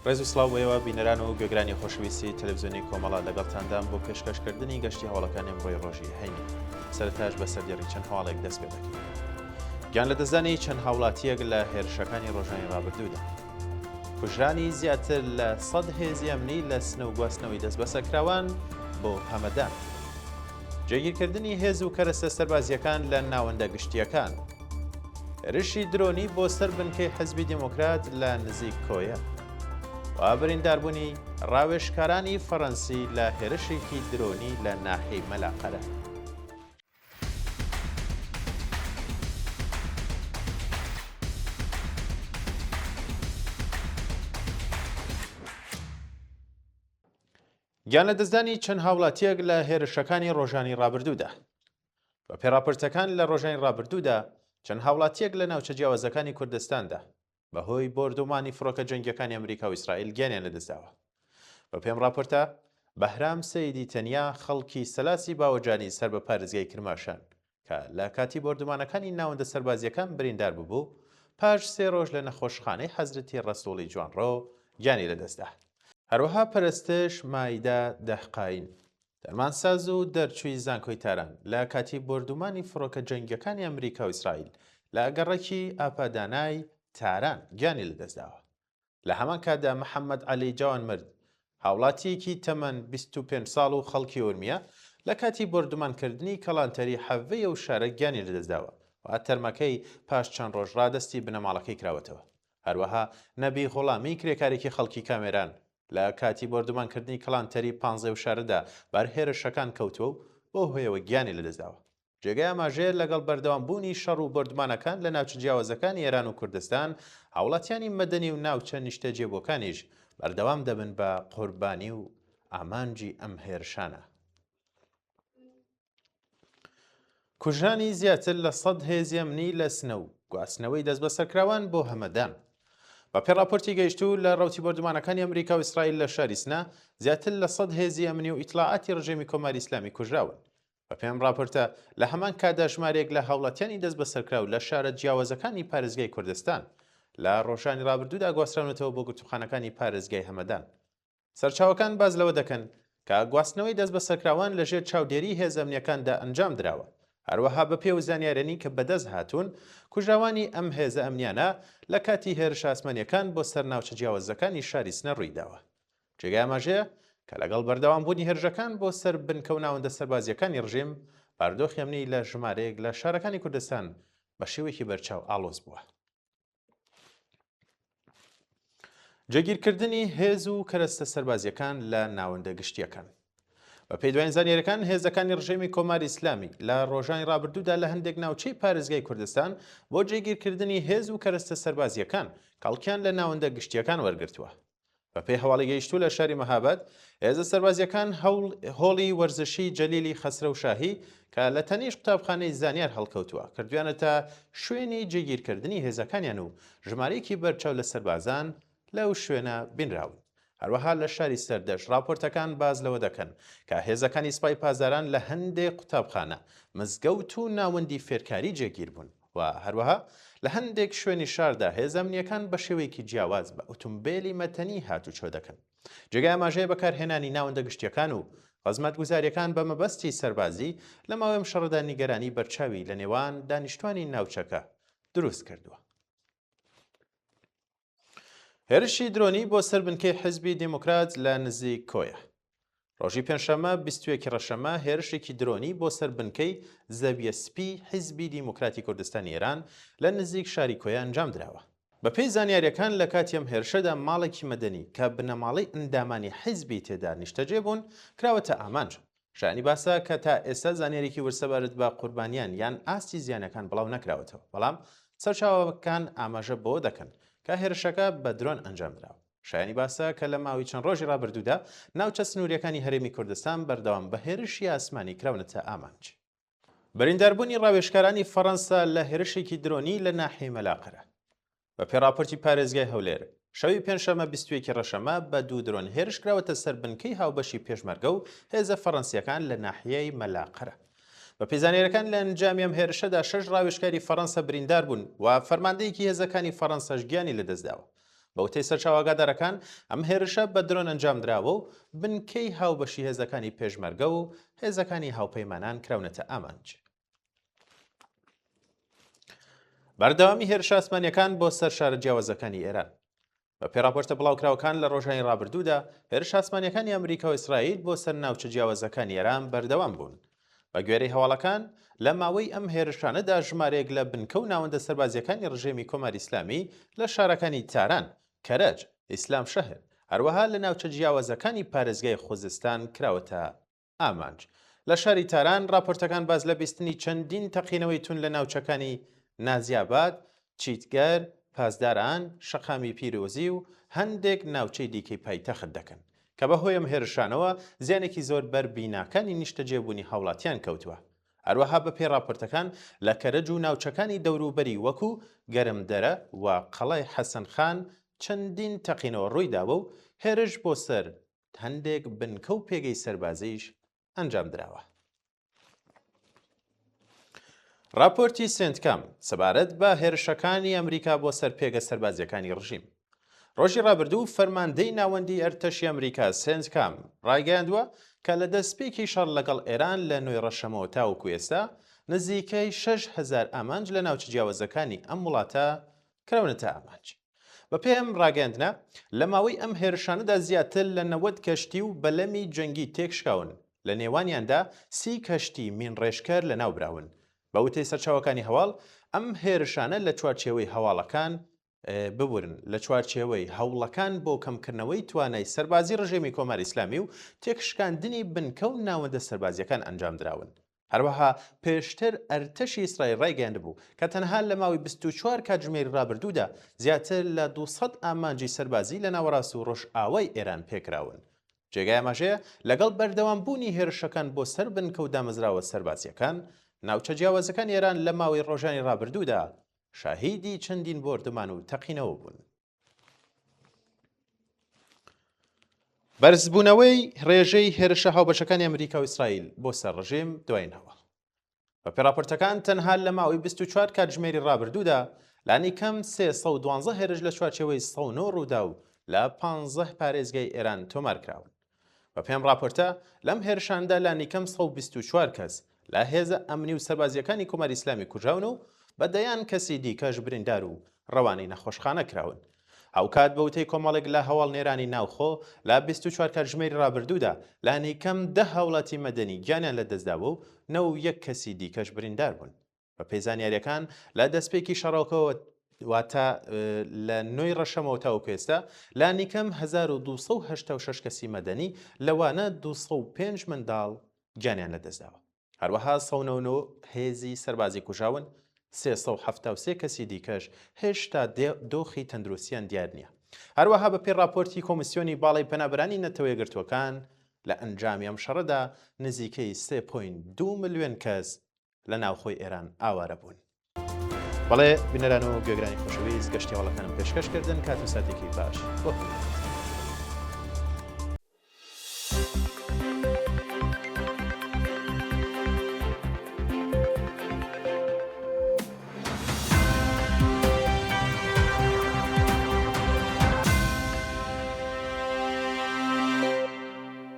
ڕێز و سڵاو بۆ ئێوە بینەران و گوێگرانی خۆشەویستی تەلەڤزیۆنی کۆمەڵە لەگەڵتاندام بۆ پێشکەشکردنی گەشتی هەواڵەکانی ئەمڕۆی ڕۆژی هەینی سەرەتاش بە سەردێڕی چەند هەواڵێک دەست پێ دەکەین گیان لەدەستدانی چەند هاوڵاتییەک لە هێرشەکانی ڕۆژانی ڕابردوودا کوژرانی زیاتر لە 100 هێزی ئەمنی لە سنە و گواستنەوەی دەستبەسەرکراوان بۆ هەمەدان جێگیرکردنی هێز و کەرەستە سەربازییەکان لە ناوەندە گشتییەکان. هێرشی درۆنی بۆ سەر بنکەی حزبی دیموکرات لە نزیک کۆیە و برینداربوونی ڕاوێژکارانی فەڕەنسی لە هێرشێکی درۆنی لە ناحیەی مەلاقەرە. گیانلەدەستدانی چەند هاوڵاتییەک لە هێرشەکانی ڕۆژانی ڕابردوودا. بەپێی ڕاپۆرتەکان لە ڕۆژانی ڕابردوودا چەند هاوڵاتییەک لە ناوچە جیاوازەکانی کوردستاندا بەهۆی بۆردومانی فڕۆکە جەنگیەکانی ئەمریکا و ئیسرائیل گیانیان لەدەستداوە. بەپێی ئەم ڕاپۆرتە بەهرام سەیدی تەنیا خەڵکی سەلاسی باوەجانی سەر بە پارێزگای کرماشان کە لە کاتی بۆردومانەکانی ناوەندە سەربازییەکان بریندار ببوو، پاش سێ ڕۆژ لە نەخۆشخانەی حەزرەتی ڕەسووڵی جوانڕۆ گیانی لەدەستدا. هەروەها پەرستش مایدە دەهقاین، دەرمانساز و دەرچووی زانکۆی تاران، لە کاتی بۆردومانی فڕۆکە جەنگییەکانی ئەمریکا و ئیسرائیل لە گەڕەکی ئاپادانای تاران گیانی لەدەستداوە. لە هەمان کاتدا محەممەد عەلی جەوانمرد، هاوڵاتییەکی تەمەن 25 ساڵ و خەڵکی ئورمیە، لە کاتی بۆردومانکردنی کەڵانتەری حەڤەی ئەو شارە گیانی لەدەستداوە و تەرمەکەی پاش چەند ڕۆژ ڕادەستی بنەماڵەکەی کراوەتەوە. هەروەها نەبی غوڵامی کرێکارێکی خەڵکی کامێران، لە کاتی بۆردومانکردنی کەڵانتەری پانزەی ئەو شارەدا بەر هێرشەکان کەوتووە و بەو هۆیەوە گیانی لەدەستداوە. جێگای ئاماژەیە لەگەڵ بەردەوام بوونی شەڕ و بۆردمانەکان لە ناوچە جیاوازەکانی ئێران و کوردستان، هاوڵاتیانی مەدەنی و ناوچە نیشتەجێبووەکانیش بەردەوام دەبن بە قوربانی و ئامانجی ئەم هێرشانە. کوژرانی زیاتر لە 100 هێزی ئەمنی لە سنە و گواستنەوەی دەستبەسەرکراوان بۆ هەمەدان. بە پێی ڕاپۆرتی گەیشتوو لە ڕەوتی بۆردومانەکانی ئەمریکا و ئیسرائیل لە شاری سنە، زیاتر لە 100 هێزی ئەمنی و ئیتلاعاتی ڕژێمی کۆماری ئیسلامی کوژراون. بەپێی ئەم ڕاپۆرتە، لە هەمان کاتدا ژمارەیەک لە هاوڵاتیانی دەستبەسەرکراو لە شارە جیاوازەکانی پارێزگای کوردستان لە ڕۆژانی ڕابردوودا گواستراونەتەوە بۆ گرتووخانەکانی پارێزگای هەمەدان. سەرچاوەکان باس لەوە دەکەن کە گواستنەوەی دەستبەسەرکراوان لەژێر چاودێریی هێزە ئەمنییەکاندا ئەنجام دراوە، هەروەها بەپێی ئەو زانیاریانەی کە بەدەست هاتوون، کوژراوانی ئەم هێزە ئەمنییانە لە کاتی هێرشە ئاسمانییەکان بۆ سەر ناوچە جیاوازەکانی شاری سنە ڕوویداوە. جێگای ئاماژەیە کە لەگەڵ بەردەوامبوونی هێرشەکان بۆ سەر بنکە و ناوەندە سەربازییەکانی ڕژێم، بارودۆخی ئەمنی لە ژمارەیەک لە شارەکانی کوردستان بە شێوەیەکی بەرچاو ئاڵۆز بووە. جێگیرکردنی هێز و کەرەستە سەربازییەکان لە ناوەندە گشتییەکان. بە پێی دوایین زانیاریەکان هێزەکانی ڕژێمی کۆماری ئیسلامی لە ڕۆژانی ڕابردوودا لە هەندێک ناوچەی پارێزگای کوردستان بۆ جێگیرکردنی هێز و کەرەستە سەربازییەکان کەڵکیان لە ناوەندە گشتییەکان وەرگرتووە. بەپێی هەواڵی گەیشتوو لە شاری مەهاباد، هێزە سەربازییەکان هۆڵی وەرزشی جەلیلی خەسرەو شاهی کە لە تەنیشت قوتابخانەی زانیار هەڵکەوتووە، کردویانەتە شوێنی جێگیرکردنی هێزەکانیان و ژمارەیەکی بەرچاو لە سەربازان لەو شوێنە بینراون. هەروەها لە شاری سەردەشت ڕاپۆرتەکان باس لەوە دەکەن کە هێزەکانی سپای پاسداران لە هەندێک قوتابخانە، مزگەوت و ناوەندی فێرکاری جێگیر بوون. و هەروەها لە هەندێک شوێنی شاردا هێزە ئەمنییەکان بە شێوەیەکی جیاواز بە ئوتومبێلی مەدەنی هاتوچۆ دەکەن. جێگای ئاماژەیە بەکارهێنانی ناوەندە گشتییەکان و خزمەتگوزارییەکان بە مەبەستی سەربازی لە ماوەی ئەم شەڕەدا نیگەرانی بەرچاوی لە نێوان دانیشتوانی ناوچەکە دروست کردووە. هێرشی درۆنی بۆ سەر بنکەی حیزبی دێموکرات لە نزیک کۆیە. ڕۆژی پێنجشەممە 21 ڕەشەمە هێرشێکی درۆنی بۆ سەر بنکەی زەویە سپی حیزبی دیموکراتی کوردستانی ئێران لە نزیک شاری کۆیە ئەنجام دراوە. بەپێی زانیارییەکان لە کاتی ئەم هێرشەدا ماڵێکی مەدەنی کە بنەماڵەی ئەندامانی حیزبی تێدا نیشتەجێ بوون کراوەتە ئامانج. شایانی باسە کە تا ئێستا زانیاریی ورد سەبارەت بە قوربانیان یان ئاستی زیانەکان بڵاو نەکراوەتەوە، بەڵام سەرچاوەکان ئاماژە بەوە دەکەن کە هێرشەکە بە درۆن ئەنجامدراوە. شایانی باسە کە لە ماوەی چەند ڕۆژی ڕابردوودا ناوچە سنوورییەکانی هەرێمی کوردستان بەردەوام بە هێرشی ئاسمانی کراونەتە ئامانج. برینداربوونی ڕاوێژکارانی فەڕەنسا لە هێرشێکی درۆنی لە ناحیەی مەلاقەرە. بەپێی ڕاپۆرتی پارێزگای هەولێر، شەوی پێنجشەممە 21 ی ڕەشەمە بە دوو درۆن هێرش کراوەتە سەر بنکەی هاوبەشی پێشمەرگە و هێزە فەڕەنسییەکان لە ناحیەی مەلاقەرە. بەپێی زانیارییەکان لە ئەنجامی ئەم هێرشەدا شەش ڕاوێژکاری فەڕەنسا بریندار بوون و فەرماندەیەکی هێزەکانی فەڕەنساش گیانی لەدەستداوە. بە وتەی سەرچاوە ئاگادارەکان، ئەم هێرشە بە درۆن ئەنجامدراوە و بنکەی هاوبەشی هێزەکانی پێشمەرگە و هێزەکانی هاوپەیمانان کراونەتە ئامانج. بەردەوامی هێرشە ئاسمانیەکان بۆ سەر شارە جیاوازەکانی ئێران. بە پێی راپۆرتە بڵاوکراوەکان لە ڕۆژانی ڕابردوودا هێرشە ئاسمانیەکانی ئەمریکا و ئیسرائیل بۆ سەر ناوچە جیاوازەکانی ئێران بەردەوام بوون. بە گوێرەی هەواڵەکان لە ماوەی ئەم هێرشانەدا ژمارەیەک لە بنکە و ناوەندە سەربازیەکانی ڕژێمی کۆماری ئیسلامی لە شارەکانی تاران، کەرەج، ئیسلام شەهر، هەروەها لە ناوچە جیاوازەکانی پارێزگای خوزستان کراوەتە ئامانج. لە شاری تاران ڕاپۆرتەکان باس لە بیستنی چەندین تەقینەوەی توند لە ناوچەکانی نازیاباد، چیتگەر، پاسداران، شەقامی پیرۆزی و هەندێک ناوچەی دیکەی پایتەخت دەکەن، کە بەهۆی ئەم هێرشانەوە زیانێکی زۆر بەر بیناکانی نیشتەجێبوونی هاوڵاتیان کەوتووە. هەروەها بەپێی ڕاپۆرتەکان لە کەرەج و ناوچەکانی دەوروبەری وەکو گەرمدەرە و قەڵای حەسەن خان چەندین تەقینەوە ڕوویداوە و هێرش بۆ سەر هەندێک بنکە و پێگەی سەربازیش ئەنجامدراوە. راپۆرتی سێنتکام سەبارەت بە هێرشەکانی ئەمریکا بۆ سەر پێگە سەربازیەکانی ڕژیم. ڕۆژی ڕابردوو فەرماندەی ناوەندی ئەرتەشی ئەمریکا سێنتکام ڕایگەیاندووە کە لە دەستپێکی شەڕ لەگەڵ ئێران لە نۆی ڕەشەمەوە تاوەکو ئێستا نزیکەی 6000 ئامانج لە ناوچە جیاوازەکانی ئەم وڵاتە کراونەتە ئامانج. بەپێی ئەم ڕاگەیاندنە، لە ماوەی ئەم هێرشانەدا زیاتر لە 90 کەشتی و بەلەمی جەنگی تێکشکاون، لە نێوانیاندا سی کەشتی مینڕێژکەر لەناوبراون. بە وتەی سەرچاوەکانی هەواڵ، ئەم هێرشانە لە چوارچێوەی هەواڵەکان ببورن لە چوارچێوەی هەوڵەکان بۆ کەمکردنەوەی توانای سەربازی ڕژێمی کۆماری ئیسلامی و تێکشکاندنی بنکە و ناوەندە سەربازییەکان ئەنجامدراون. هەروەها پێشتر ئەرتەشی ئیسرائیل ڕایگەیاندبوو کە تەنها لە ماوەی 24 کاتژمێری ڕابردوودا زیاتر لە 200 ئامانجی سەربازی لە ناوەڕاست و ڕۆژئاوای ئێران پێکراون. جێگای ئاماژەیە لەگەڵ بەردەوام بوونی هێرشەکان بۆ سەر بنکە و دامەزراوە سەربازییەکان، ناوچە جیاوازەکانی ئێران لە ماوەی ڕۆژانی ڕابردوودا شاهیدی چەندین بۆردومان و تەقینەوە بوون. بەرزبوونەوەی ڕێژەی هێرشە هاوبەشەکانی ئەمریکا و ئیسرائیل بۆ سەر ڕژێم دوایین هەواڵ. بەپێی ڕاپۆرتەکان تەنها لە ماوەی 24 کاتژمێری ڕابردوودا لانی کەم 312 هێرش لە چوارچێوەی 109 ڕووداو لە 15 پارێزگای ئێران تۆمار کراون. بەپێی ئەم ڕاپۆرتە، لەم هێرشانەدا لانیکەم 124 کەس لە هێزە ئەمنی و سەربازییەکانی کۆماری ئیسلامی کوژراون و بە دەیان کەسی دیکەش بریندار و ڕەوانەی نەخۆشخانە کراون. هاوکات بە وتەی کۆمەڵێک لە هەواڵنێرانی ناوخۆ، لە 24 کاتژمێری ڕابردوودا لانیکەم دە هاوڵاتی مەدەنی گیانیان لەدەستداوە و 91 کەسی دیکەش بریندار بوون. بەپێی زانیاریەکان لە دەستپێکی شەڕەکەوە واتە لە نۆی ڕەشەمەوە تاوەکو ئێستا لانیکەم 1286 کەسی مەدەنی لەوانە 205 منداڵ گیانیان لەدەستداوە. هەروەها 199 هێزی سەربازی کوژاون، 373 کەسی دیکەش هێشتا دۆخی تەندروستیان دیار نییە. هەروەها بەپێی ڕاپۆرتی کۆمیسیۆنی باڵای پەنابەرانی نەتەوە یەکگرتووەکان لە ئەنجامی ئەم شەڕەدا نزیکەی 3.2 ملیۆن کەس لە ناوخۆی ئێران ئاوارە بوون. بەڵێ بینەران و گوێگرانی خۆشەویست گەشتی هەواڵەکانم پێشکەش کردن کات و ساتێکی باش بۆ هەمووتان.